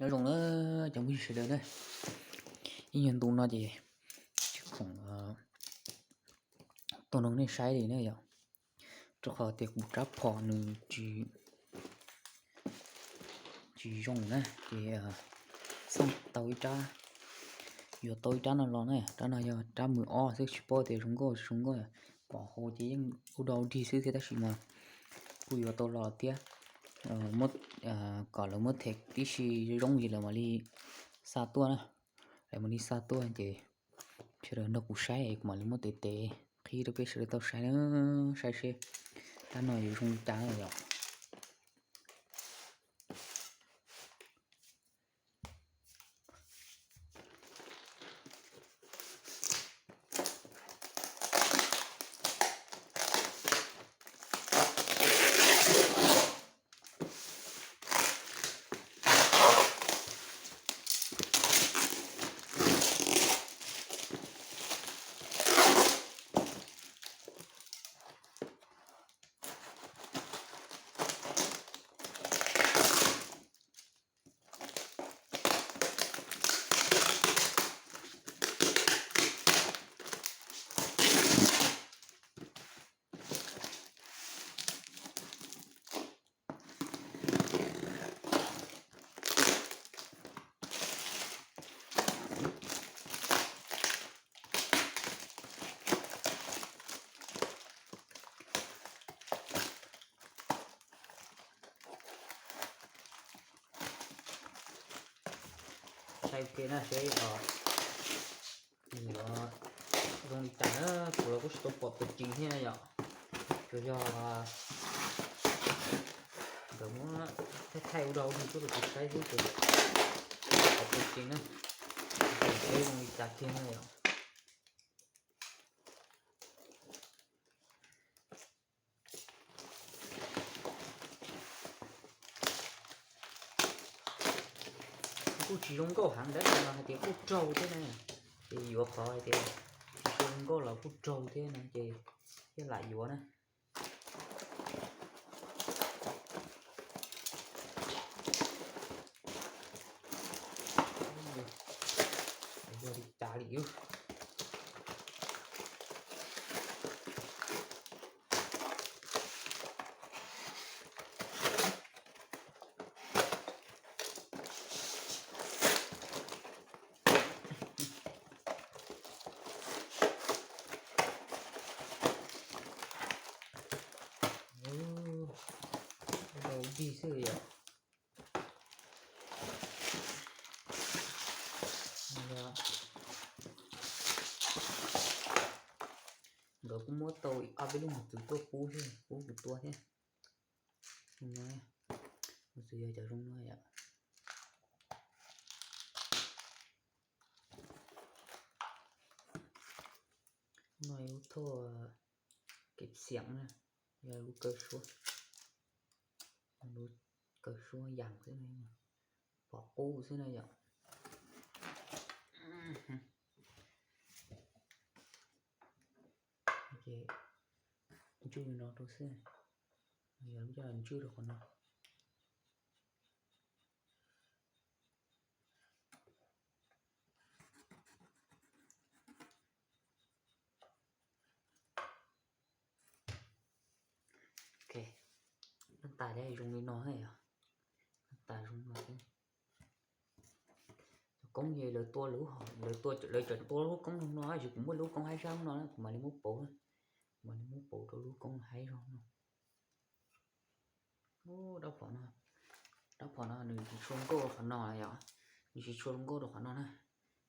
Nyob zoo na cov phooj ywg sawv daws na, ib nyuag ntu no ces tsis khoom tuaj nrog nej saib li na yom, rau qhov tias kuv rab phom nws tsis zoo na ces xaj tau ib rab, yuav tau ib rab no los na. Rab no yog rab mws ob xwb, tsis paub tias zoo nkauj tsis zoo nkauj, pom hauv ces yeej ua dog ua dig xwb thiab tab sis mas kuj yuav tau los thiab. Kom lawv muab them tib si zoo ces lawv mam li xa tuaj na. Lawv mam li xa tuaj ces sawv daws nrog kuv saib es kuv mam li muab tes tes qhib rau peb sawv daws tau saib na, saib seb rab no yuav zoo li cas na yom. Saib ua ke na seb yuav zoo li cas na, kuv los kuj tsis tau pom tus cees thiab na yom. Tsuas yog nkawd muab thaij thaij ua dog ua dig tuaj rau kuv saib xwb ces tsis pom tus cees na. Ces seb zoo li cas kiag na yom. Kuj tsis zoo nkauj heev, tab sis mas hais tias kuj raug thiab na, ces yuav qhov hais tias tsis tshua zoo nkauj los kuj raug thiab na ces thiaj lam yuav na. Yog li cas li. Ua dog ua dig xwb yom. Nkawd kuj muab tau ob peb lub mos txwv tuaj pub thiab, pub kuv tua thiab. Mos txwv yog cov zoo no yom. No yog lub thoj kev xiam na, yog lub kaw suab, lub kaw suab yas xwb, pom qub xwb na yom. Ces ntswj li no rau xwb, yog lub coj ntswj rau qhov no. Ok, nab tas zoo li no, nab tas zoo no. Cov koob ces lawv tua lawv, lawv tua, lawv cov tua lub koob zoo no, yog kuv muaj lub koob haib sab no na kuv mam li muab pauv na, kuv mam li muab pauv rau lub koob haib zoo no. Dab phom no, dab phom no nws tsis tshua nkauj rau qhov no yom, nws tsis tshua nkauj rau qhov no na,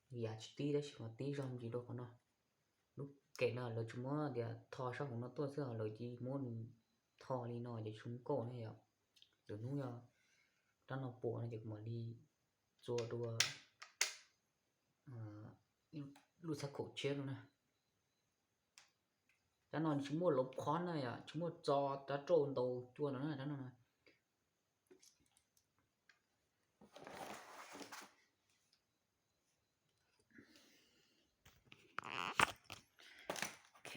nws yam tsis tib tab sis mas tib zog ntsis rau qhov no. Lub kem no lawv tsis muab tias tho sab hauv no tuaj xwb, lawv cia muab nws tho li no ces tsis nkauj na yom. Lwm hnub yog rab no puas no ces kuv mam li txua dua lub txhab khaum tshiab rau na. Rab no tsis muaj lov phov na yom, tsis muaj txo rab rauj ntaus cua no na, rab no na. Ok,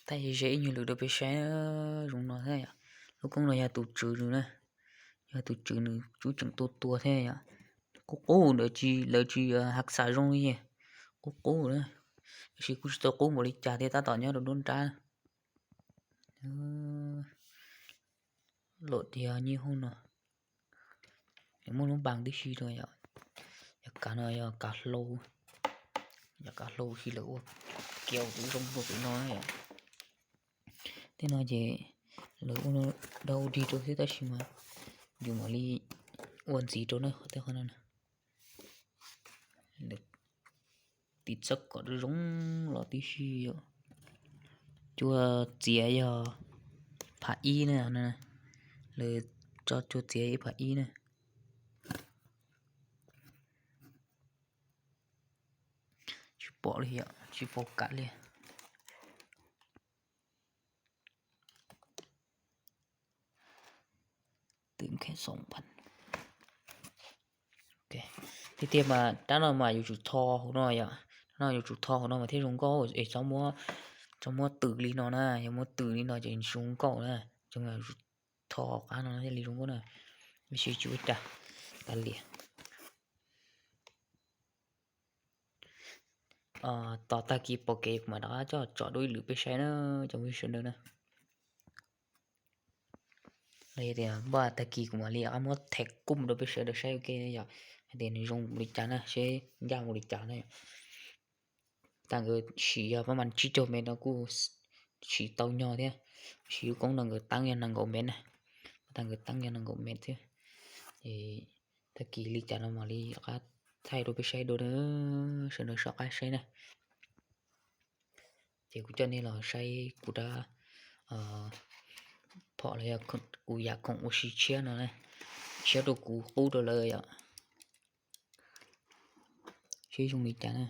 thaij ze ze ib nyuag lwm rau peb saib, zoo no thiab yom. Lub koob no yog tus tswv nws na, Yog tus tswv nws tsub tseem tua tua thiab yom. Qub qub ntawd tsis, lawv tsis hav xav zoo li, qub qub na. Tab sis kuj tsis tau qub npaum li cas thiab, tab tom nyob rau nruab nrab. Luam tiag nyij hauj no, muaj lub npas tib si rau yom. Yog kav no yog kav hlau, yog kav hlau si lawv ua kiau tus zoo rau pem no yom. Tej no ces lawv ua dau dig rau xwb tab sis mas yus mam li ua ntxiv rau na, qhov tej qhov no na. Tiv txoj kom zoo los tib si yom. Cua txiav yog phav ib na, lawv tso cua txiav ib phav ib na. Tsis pom li yom, tsis pom kam li. Tiag tiag mas rab no mas yuav tsum tho hauv no yom, rab no yuav tsum tho hauv no mas thiaj zoo nkauj es txhob muab twm li no na, yog muab twm li no ces tsis zoo nkauj na, tho qab no thiaj li zoo nkauj na, tab sis tsis ua cas, kav liam. Tos tag kis pom kev kuv mam rov qab coj tsom dua ib lwm peb saib na, cov phooj ywg sawv daws na. Los yog tias npaj tag kis kuv mam li rov qab muab them kuj rau peb sawv daws saib ua ke yom, hais tias nws zoo li cas na, seb ncaj mus li cas na. Tag nkawd siv yog pab mas tsib caug mev no kuj siv tau nyog thiab, siv lub koob no nkawd teeb yog nees nkaum mev na, tag nkawd teeb yog nees nkaum mev thiab. Tag kis li cas no mam li rov qab thaij rau peb saib dua na, sawv daws soj qab saib na. Ces kuv coj nej los saib kuv rab phom los yog kuv yam khoom ua si tshiab no, tshiab rau kuv qub rau lawv yom. Seb zoo li cas na.